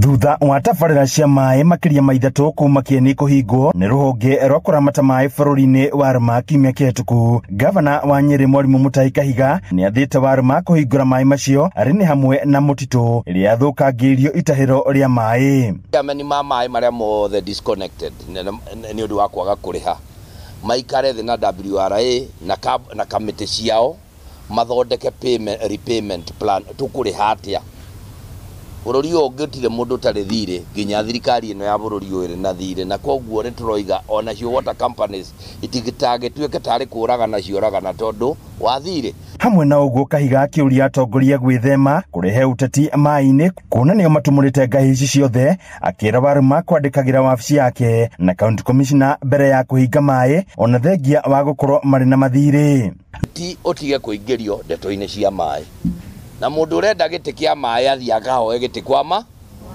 Thutha wa tabarĩra cia maĩ makĩria ma 3 kuma Kĩeni kũhingwo nĩ rũhonge rwa kũramata maĩ bũrũri-inĩ wa Rũma kiumia kĩhĩtũku, gavana wa Nyĩrĩ Mwarimũ Mutahi Kahiga nĩathĩte Warũma kũhingũra maĩ macio arĩ nĩ hamwe na mũtitũ ĩrĩa yathũkangĩirio itahĩro rĩa maĩ. Ameni ma maĩ marĩa mothe disconnected nĩ ũndũ wa kwaga kũrĩha maikare thĩ na WRA na kamĩtĩ ciao mathondeke payment, repayment plan tũkũrĩha atĩa. Bũrũri ũyũ ũngĩtire mũndũ ũtarĩ thirĩ nginya thirikari ĩno ya bũrũri ũyũ ĩrĩ na thirĩ, na koguo nĩ tũroiga onacio water companies itigĩtagĩtuĩke tarĩ kũragana cioragana tondũ wa thirĩ. Hamwe na ũguo Kahiga akĩũria atongoria gwĩthema kũrehe ũteti maĩ-inĩ kuona nĩo matumũrĩte ngahi ici ciothe, akĩra Warũma kwandĩkagĩra wabici yake na county commissioner mbere ya kũhinga maĩ ona thengia wa gũkorwo marĩ na mathirĩ. Ti ũtige kũingĩrio ndeto-inĩ cia maĩ, na mũndũ ũrenda gĩtĩ kĩa maĩ athiĩ akahoe gĩtĩ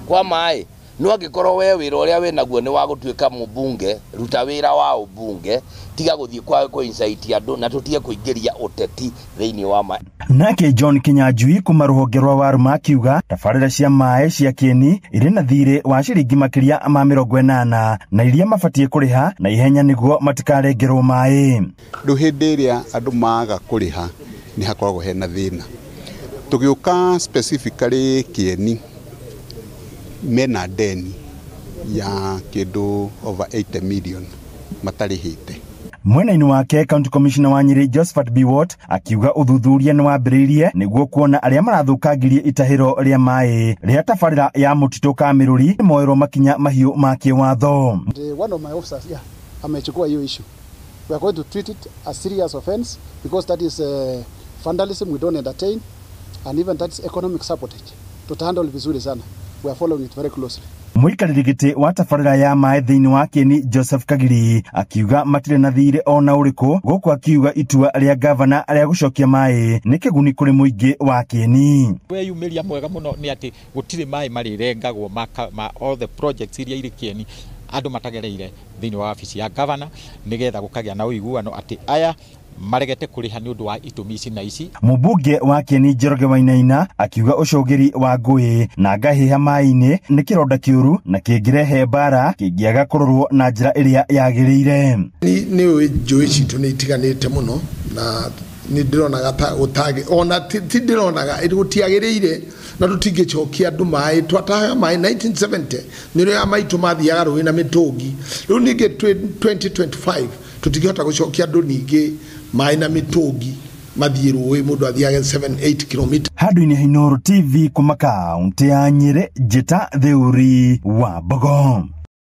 kwa maĩ. No angĩkorwo we wĩra ũrĩa wĩnaguo nĩ wa gũtuĩka mũmbunge, ruta wĩra wa ũmbunge, tiga gũthiĩ kwa kũ-incite andũ na tũtige kũingĩria ũteti thĩinĩ wa maĩ. Nake John Kinyanjui kuma rũhonge rwa Warũma akiuga tabarĩra cia maĩ cia Kĩeni irĩ na thirĩ wa ciringi makĩria ma 80 na iria mabatiĩ kũrĩha na ihenya nĩguo matikarengerwo maĩ. Rĩu hĩndĩ ĩrĩa andũ maga kũrĩha nĩ hakoragwo hena thĩna. Tũgĩũka specifically Kĩeni mena deni ya kĩndũ over 80 million matarĩhĩte. Mwena-inĩ wake County Commissioner wa Nyĩrĩ Josephat Biwott akiuga ũthuthuria nĩ wambĩrĩirie nĩguo kuona arĩa marathũkangirie itahĩro rĩa maĩ rĩa tabarĩra ya mũtitũ Kamĩrũri moerwo makinya mahiũ ma kĩwatho. One of my officers, yeah, amechukua hiyo issue. We are going to treat it as serious offense because that is vandalism we don't entertain, and even that is economic sabotage. Tutahandle vizuri sana. We are following it very closely. Mũikarĩri gĩtĩ wa tabarĩra ya maĩ thĩinĩ wa Kĩeni Joseph Kagiri akiuga matirĩ na thirĩ ona ũrĩkũ, gũkũ akiuga itua rĩa gavana rĩa gũcokia maĩ nĩ kĩguni kũrĩ mũingĩ wa Kĩeni. Weyumĩria mwega mũno nĩ atĩ gũtirĩ maĩ marĩrengagwo ma all the projects iria irĩ Kĩeni andũ matagereire thĩinĩ wa wabici ya gavana, nĩgetha gũkagĩa na ũiguano atĩ aya maregete kũrĩha nĩ ũndũ wa itũmi ici na ici. Mũmbunge wa Kĩeni Njoroge Wainaina akiuga ũcũgĩri wa ngũĩ na ngahĩha maĩ-inĩ nĩ kĩronda kĩũru na kĩngĩrehe mbara kĩngĩaga kũrorwo na njĩra ĩrĩa yagĩrĩire. Nĩ ũĩ njũĩ citũ nĩ itiganĩte mũno na nĩ ndĩronaga ta gũtagĩ ona ti ndĩronaga gũtiagĩrĩire na tũtingĩcokia andũ maĩ. Twatahaga maĩ 1970 nĩrĩo maitũ mathiaga rũĩ na mĩtũngi. Rĩu ningĩ 2025 tũtingĩhota gũcokia andũ ningĩ maĩ na mĩtũngi mathiĩ rũĩ, mũndũ athiage 7-8 km. Handũ-inĩ ha Inooro TV kuma kaũntĩ ya Nyĩrĩ, Njĩta Theuri wa Mbogo.